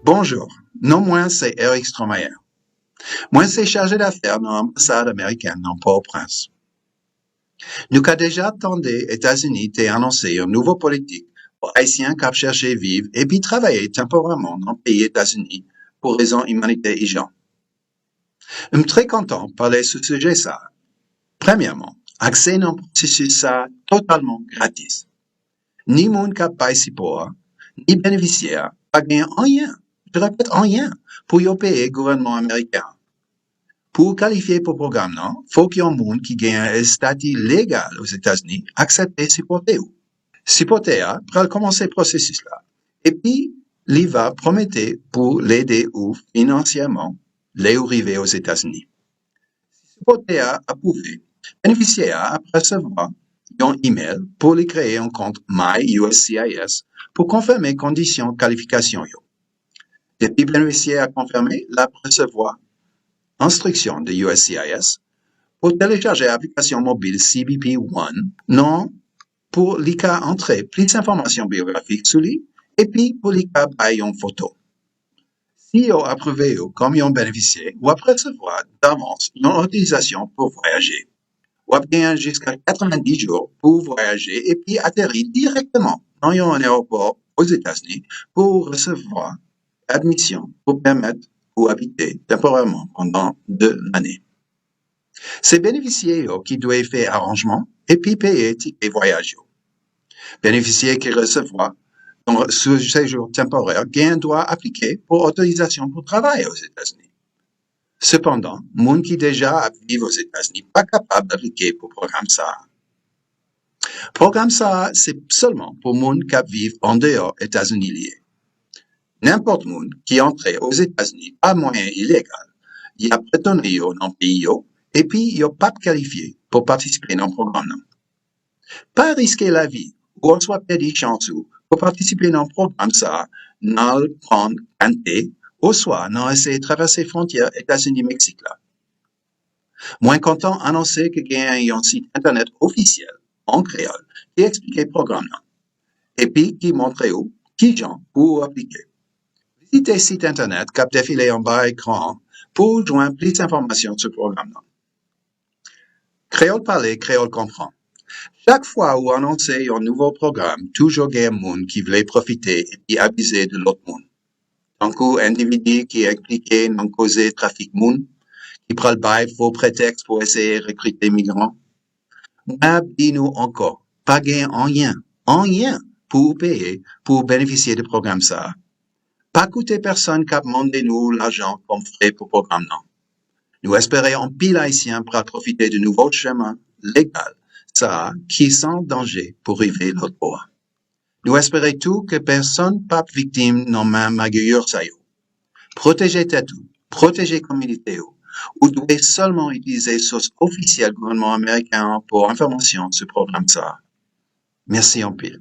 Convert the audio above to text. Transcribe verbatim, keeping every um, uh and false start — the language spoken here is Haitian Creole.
Bonjou, non mwen se Eric Stromayer. Mwen se chaje dafè nan anbasad ameriken nan Pòtoprens. Nou ka deja tande Etazini te anonse yon nouvo politik pou Ayisyen k ap chèche viv epi travay tanporèman nan peyi Etazini pou rezon imanitè ijan. M trè kontan pale sou sijè sa a. Premyèman, aksè nan pwosesis sa a totalman gratis. Ni moun k ap bay sipò a, ni benefisyè a pa gen anyen, je répète, anyen pou yo peye gouvènman ameriken an. Pou w kalifye pou pwogram nan, fòk yon moun ki gen yon estati legal Ozetazini aksepte sipòte w. Sipòtè a pral kòmanse pwosesis la, epi li va pwomete pou l ede ou finansyèman lè ou rive Ozetazini. Si sipòtè a apwouve, benefisyè a ap resevwa yon imèl pou li kreye yon kont MyUSCIS pou konfime kondisyon kalifikasyon yo. Depi benefisyè a konfime, l ap resevwa enstriksyon de USCIS pou telechaje aplikasyon mobil C B P One nan pou li ka antre plis enfòmasyon biyografik sou li epi pou li ka bay yon foto. Si yo apwouve ou kòm yon benefisyè, w ap resevwa davans yon otorizasyon pou vwayaje. W ap genyen jiska katrevendis jou pou vwayaje epi ateri dirèkteman nan yon ayewopò Ozetazini pou resevwa admisyon pou pèmèt ou abite tanporèman pandan de lane. Se benefisyè yo ki dwe fè aranjman epi peye tikè vwayaj yo. Benefisyè ki resevwa yon sou sejou tanporè gen dwa aplike pou otorizasyon pou travay Ozetazini. Sepandan, moun ki deja ap viv Ozetazini pa kapab aplike pou pwogram sa a. Pwogram sa a se sèlman pou moun k ap viv andeyò Etazini li ye. Nenpòt moun ki antre Ozetazini pa mwayen ilegal, y ap retounen yo nan peyi yo, epi yo p ap kalifye pou patisipe nan pwogram nan. Pa riske lavi ou oswa pèdi chans ou pou patisipe nan pwogram sa a nan al pran kante oswa nan eseye travèse fwontyè Etazini-Meksik la. Mwen kontan anonse ke genyen yon sit entènèt ofisyèl an kreyòl ki eksplike pwogram nan, epi ki montre ou kijan pou w aplike. Vizite sit entènèt k ap defile anba ekran an pou w jwenn plis enfòmasyon sou pwogram nan. Kreyòl pale, kreyòl konprann. Chak fwa ou anonse yon nouvo pwogram, toujou gen moun ki vle pwofite epi abize de lòt moun. Tankou endividi ki enplike nan koze trafik moun, ki pral bay fo pretèks pou eseye rekrite migran. Mwen ap di nou ankò, pa gen anyen, anyen pou ou peye pou w benefisye de pwogram sa a. Pa koute pèsonn k ap mande nou lajan kòm frè pou pwogram nan. Nou espere anpil Ayisyen pral pwofite de nouvo chemen legal sa a ki san danje pou rive lòt bò a. Nou espere tou ke pèsonn p ap viktim nan men magouye sa yo. Pwoteje tèt ou, pwoteje kominote ou. Ou dwe sèlman itilize sous ofisyèl gouvènman ameriken an pou enfòmasyon sou pwogram sa a. Mèsi anpil.